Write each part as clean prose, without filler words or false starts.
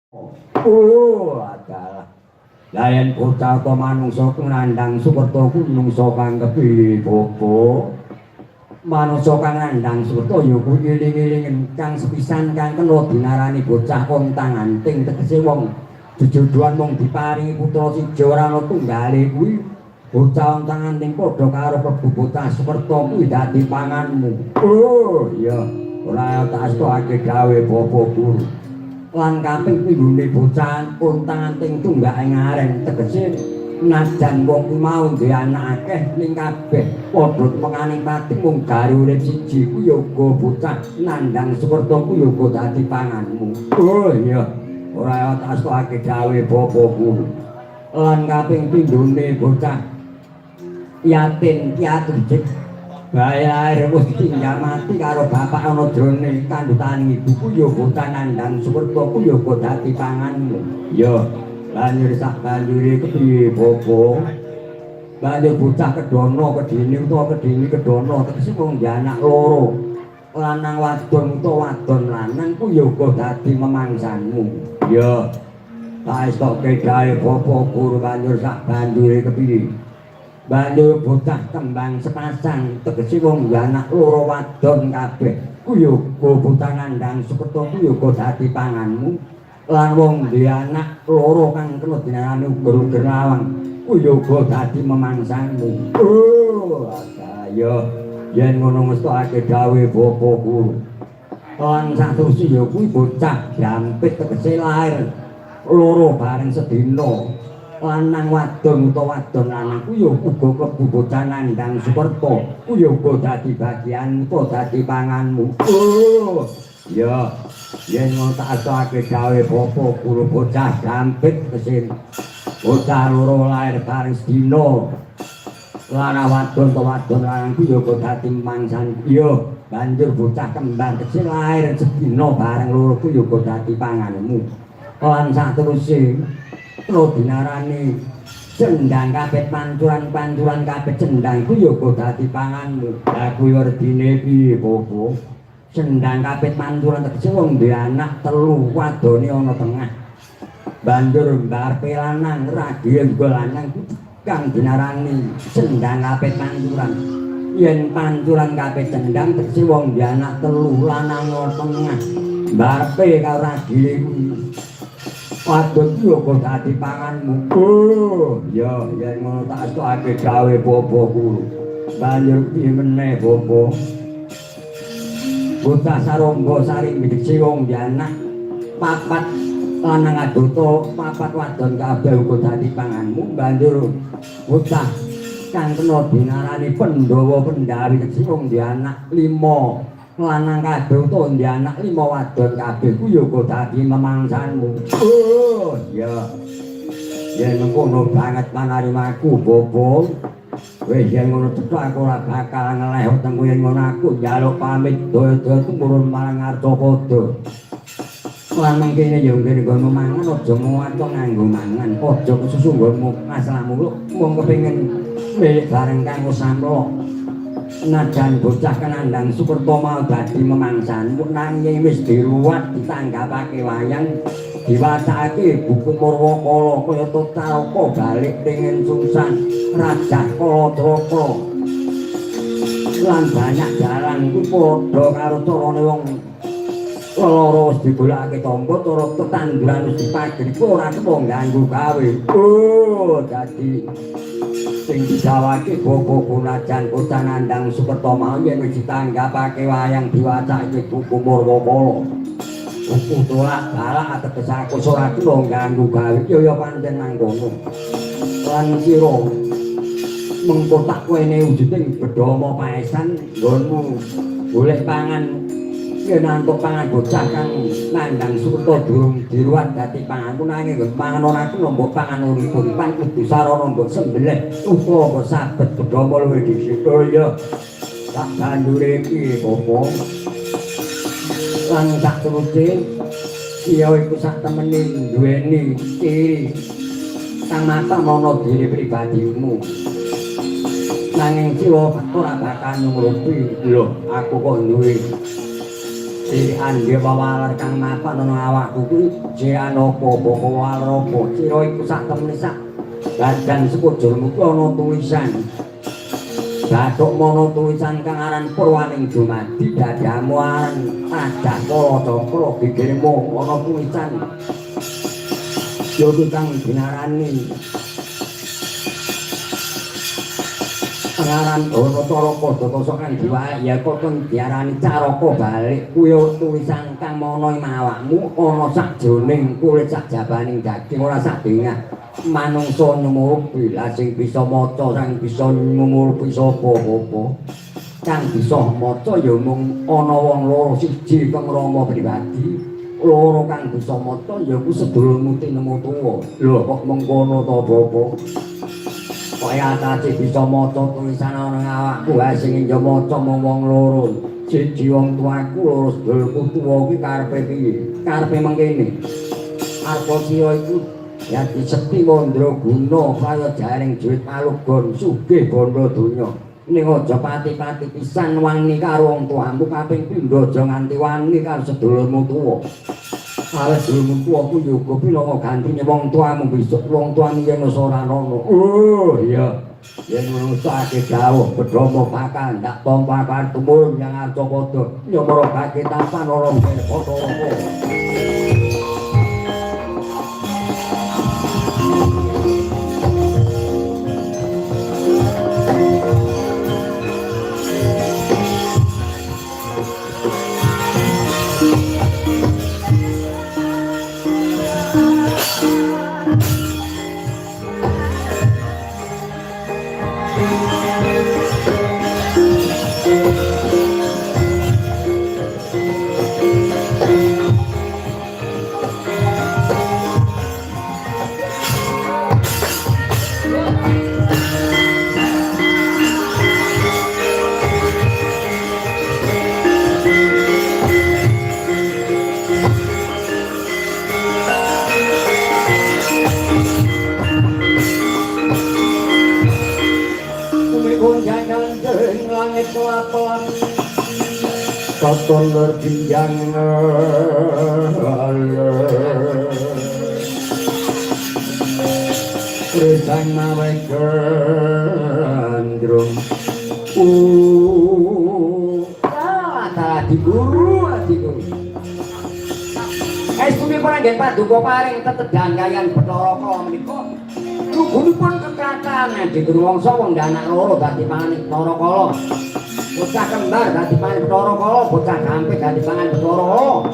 Oh, adalah. Lah yen bocah utawa manungsa ku nandhang Sukerta ku manungsa kang kepiye, Bapak? Manungsa kang nandhang Sukerta ya kuwi eling-elingen kang sepisan kang kena dinarani bocah ontang-anting, tegese wong jejodohan mung diparingi putra siji ora ana tunggale, kuwi bocah ontang-anting padha karo klebu bocah Sukerta kuwi dadi panganmu. Oh, iya. Ora tak astake gawe Bapak Guru. Lan kaping pinggune bocah ontang-anting tunggake ngaren, tegese najan wong kuwi mau duwe anak akeh ning kabeh padha mengane pati mung gari urip siji, kuwi uga bocah nandhang Sukerta kuwi uga dadi panganmu. Oh iya, ora tak astake gawe Bapak Guru. Lan kaping pindhone bocah yatim piatu jek bae air wis ditinggal mati karo bapak ana jrone kandhutane ibuku ya bocah nandhang Sukerta ku ya uga dadi panganmu. Ya, banjur sak banjure kepiye, Bapak? Banjur bocah kedono kedini utawa kedini kedono, tegese wong anak loro lanang wadon utawa wadon lanang ku ya uga dadi memangsanmu. Ya, tak estoke gawe Bapak Guru. Banjur sak banjure kepiye? Banjur bocah kembang sepasang, tegese wong anak loro wadon kabeh ku ya uga bocah nandhang Sukerta ku ya uga dadi panganmu. Lan wong duwe anak loro kang kena dinarani uger-uger lawang ku ya uga dadi memangsanmu. Oh, ya yen ngono ngestokake dawuhe Bapak Guru. Lan sateruse ya kuwi bocah dampit, tegese lair loro bareng sedina lanang wadon utawa wadon lanang ku ya uga klebu bocah nandhang Sukerta ku ya uga dadi bagian utawa dadi panganmu. Oh ya, yen ngono tak astake gawe Bapak Guru. Bocah dampit tegese bocah loro lair bareng sedina lanang wadon utawa wadon lanang ku ya uga dadi mangsan. Ya, banjur bocah kembar, tegese lair sedina bareng loro ku ya uga dadi panganmu. Lan sateruse kena dinarani cendang kapit pancuran, pancuran kapit cendang ku ya uga dadi panganmu. Lah kuwi werdine piye, Bapak? Cendang kapit pancuran tegese wong duwe anak telu, wadone ana tengah, banjur mbarepe lanang, ragile uga lanang, kang dinarani cendang kapit pancuran. Yen pancuran kapit cendang tegese wong duwe anak telu, lanang ana tengah, mbarepe karo ragile kuwi wadon ku uga dadi panganmu. Oh, ya, yen ngono tak astake gawe Bapak Guru. Banjur piye meneh, Bapak? Bocah sarangga sari mbidhek wong anak papat lanang adata papat wadon kabeh uga dadi panganmu. Banjur bocah kang kena dinarani Pandhawa Pendhawi, tegese wong anak lima lanang kabeh utawa ndek anak lima wadon kabeh ku ya uga dadi memangsanmu. Oh, iya. Yen mengkono banget panarimaku, Bapak. Wis, yen ngono cetha aku ora bakal ngeleh wetengku. Yen ngono aku njaluk pamit daya-daya tumurun marang Arcapada. Lan mangkene ya ngene nggonmu mangan aja muwato nganggo mangan, aja kesusu nggonmu masalahmu mung kepengin milik bareng kang samlok. Najan bocah kenandang Sukerta mau dadi memangsanmu, nanging wis diruwat ditanggapake wayang, diwacake buku Murwakala kaya Caraka balik ringin sungsan Rajah Kaladraka lan banyak dalang ku padha karo carane wong lara wis digolekake tangga, cara tetanduran wis dipageri ku ora kena ganggu gawe. Oh, dadi sing didhawuhake Bapak Gunajan bocah nandhang Sukerta mau yen wis ditanggapake wayang, diwacake buku Murwakala, buku tolak balak, ateges aku ora kena ganggu gawe. Ya ya pancen mangkono. Lan sira mengko tak wene wujuding bedama paesan nggonmu golek pangan. Yen antuk pangan bocah kang nandhang Sukerta durung diruwat dadi panganku, nanging nggon pangan ora kena mbok pangan urip-uripan, kudu sarana mbok sembelih utawa mbok sabet bedama luwih dhisik. Oh iya, tak bandure iki, Bapak. Lan sak teruse iya iku sak temene duweni ciri kang mapan ana diri pribadimu, nanging sira ora bakal nyungrupi. Lho, aku kok duwe Cirikan dia wawalar kang mapan ana awakku kuwi cirikan apa baka walar apa sira iku sak temene sak badan sekujurmu kuwi ana tulisan. Bathuk mono tulisan kang aran Purwaning Dumadi, dadamu aran Rajah Kalacakra, gigirmu ana tulisan ya kuwi kang dinarani aran ana Caraka Datasa kang diwaek ya kok kang diarani Caraka balik kuwi tulisan kang ana ing awakmu ana sakjroning kulit sak jabaning daging ora sak dengah manungsa nyumurupi. Lah sing bisa maca sing bisa nyumurupi sapa apa kang bisa maca ya mung ana wong loro, siji Kang Rama pribadi, loro kang bisa maca ya ku sedulurmu tinemu tuwa. Lho kok mengkono to bapa? Kaya atase bisa maca tulisan ana awakku, wae sing ya maca mung wong loro. Siji wong tuaku, loro sedulurku tuwa kuwi karepe piye? Karepe mengkene. Arpa sira iku ya disekti mandraguna kaya jaring juwit palugon sugih bondo donya. Ning aja pati-pati pisan wani karo wong tuamu, kaping pindho aja nganti wani karo sedulurmu tuwa. Awet sedulurmu tuwa ku ya uga pinangka gantine wong tuamu besok, wong tuamu yen wis ora ana. Oh iya, yen ngrusake dawuh bedhama bakal ndak tampa kartumurun yang arcapada nyamarake tampan ora Bathara. Katon berjinjang Resang mawe gandrung. Adi guru, adi guru. Estunipun anggen paduka paring tetedhan kaliyan Bathara Kala menika lugunipun kekakan adi guru wangsa wong anak loro dadi panganan Bathara Kala. Bocah kembar dadi panganan Bathara Kala, bocah gampit dadi panganan Bathara Kala.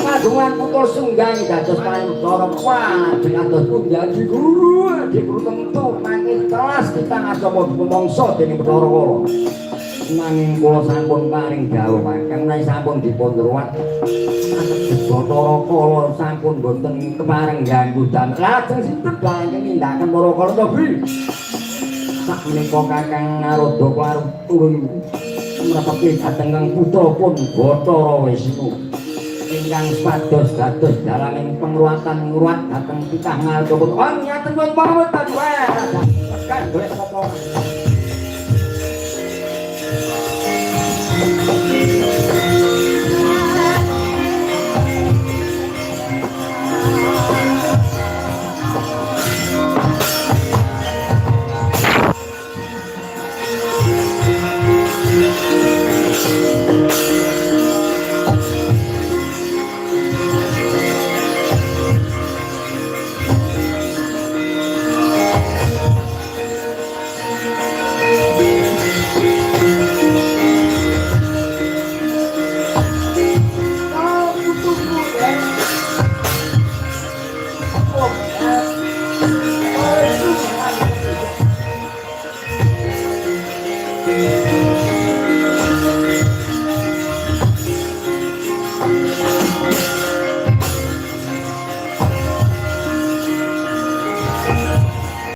Pagungan putul sunggang dados panganan Bathara Kala. Dados pundi adi guru, adi guru tentu mangke telas kita ngasapa mangsa dening Bathara Kala. Nanging kula sampun paring dawuh kakang menawi sampun dipun ruwat Bathara Kala sampun boten kepareng ganggu damel. Lajeng sinten ingkang nindakaken para kala to, Bi? Sak menika kakang Narada kula turun mrepeki dhateng kang putra pun Bathara Wisnu ingkang supados dados dalanging pengruwatan ngruwat dhateng pitah ngarsa. Oh ngaten pun pamit ta duwe. Kan golek apa?